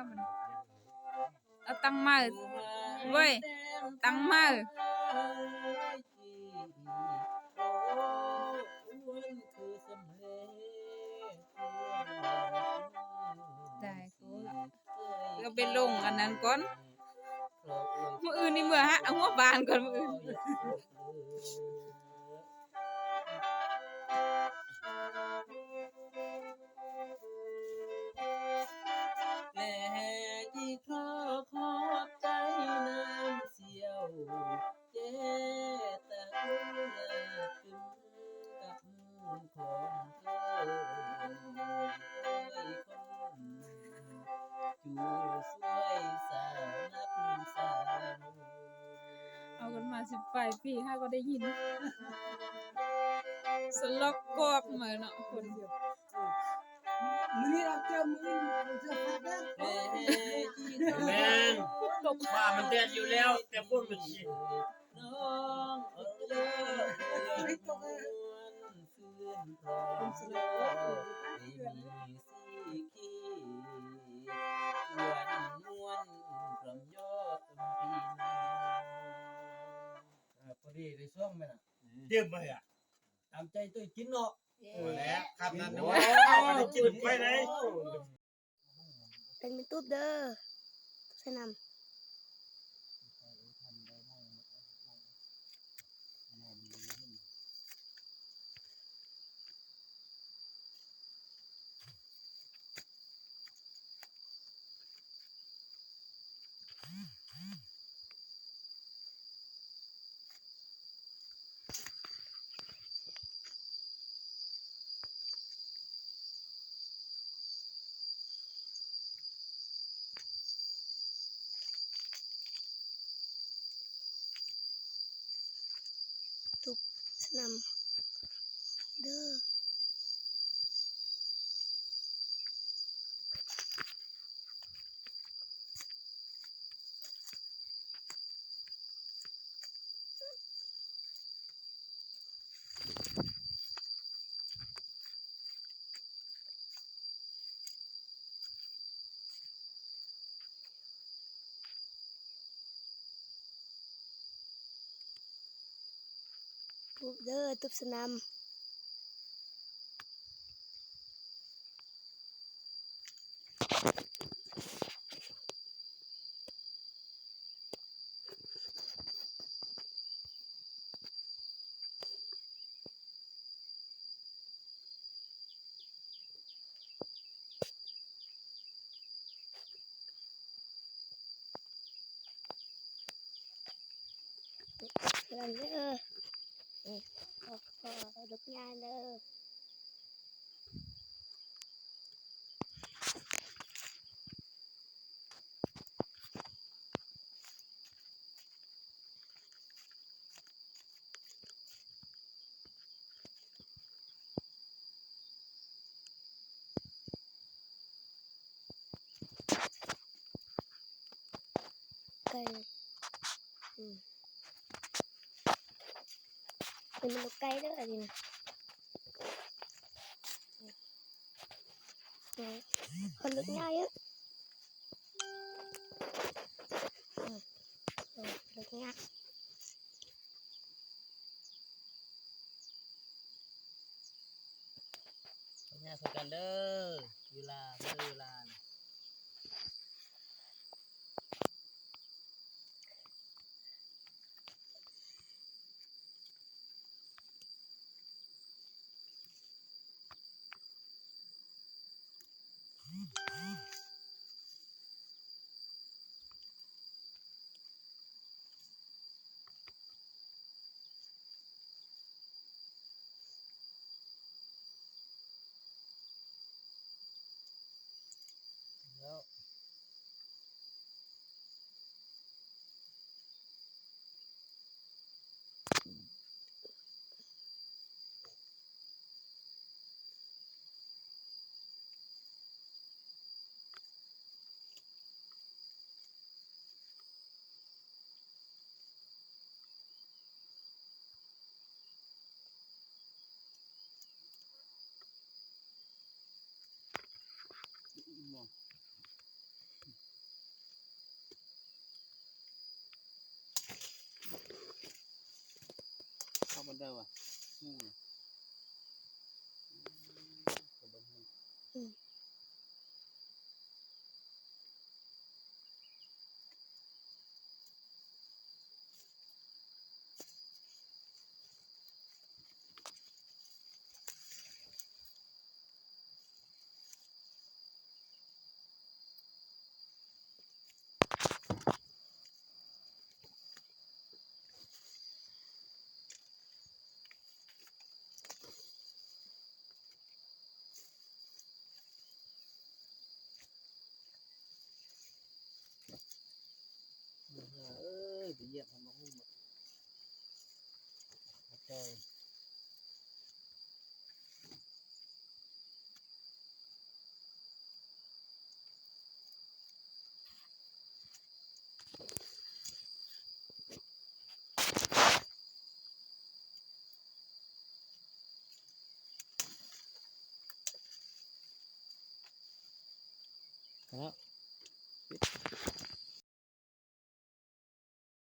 ເອົາຕັງໃໝ່ເວີຍ ຕັງໃໝ່ ໄດ້ ເອົາໄປລົງອັນນັ້ນກ່ອນ ມື້ອື່ນນີ້ເມືອຫາຫົວບ້ານກ່ອນ ມື້ອື່ນ. ແລະອີກຂໍຂອບໃຈນາງສ່ຽວ ແຈຕະກຸນາຕຶງກັບມູນຂອງເທີ ເອີຍຄົນ ຈູຊ່ວຍສານັບສາ ເອົາກັນມາສິບປາຍປີ ຫາກໍໄດ້ຍິນ ສະລັອກກອກມາເນາະຄົນ. ມື້ນີ້ເອົາເຈົ້າ ມື້ອື່ນເອົາເຈົ້າຄັກເດີ ແມ່ນ ຕກ ວ່າມັນແດດຢູ່ແລ້ວ ແຕ່ຝົນມັນຊິ ນ້ອງເອີຍ ຕກ ຄືນພ້ອມ ໄດ້ມີສີ່ຄີ ຊວນມ່ວນພ້ອມຍໍຄົນພີ່ນ້ອງ ອ່າ ພໍດີໄດ້ຊ່ວງແມ່ນນະ ເຕັມໄປອະ ຕາມໃຈຕົວກິນເນາະ ເອີ ພໍແລ້ວ ຄຳນັ້ນ ໂອ້ຍ ໄດ້ກິນໄປໄດ້. ເປັນເປັນຕູບເດີ ຕູບໃສ່ນ້ຳ ຕູບສະໜຳເດີ. ຕູບເດີ ຕູບສະໜຳ. ລະເດີ ນີ້ ຂໍ ຂໍລົດຍາເດີ. ໄກ່ ອືມ ເປັນລູກໄກ່ເດີອັນນີ້ນະ ອືມ ເອີ ເພິ່ນລູກໃຫຍ່ເອີ ອືມ ເອີ ລູກໃຫຍ່. ຍາກຄືກັນເດີ ເວລາ ເວລາ. ເ ເຈົ້າວ່າ ອືມ ອືມ ເອີຍ ໄປຢຽບໃຫ້ມາຫຸ່ງໝົດ ເອົາຈ່ອຍ. ແລ້ວ ປິດ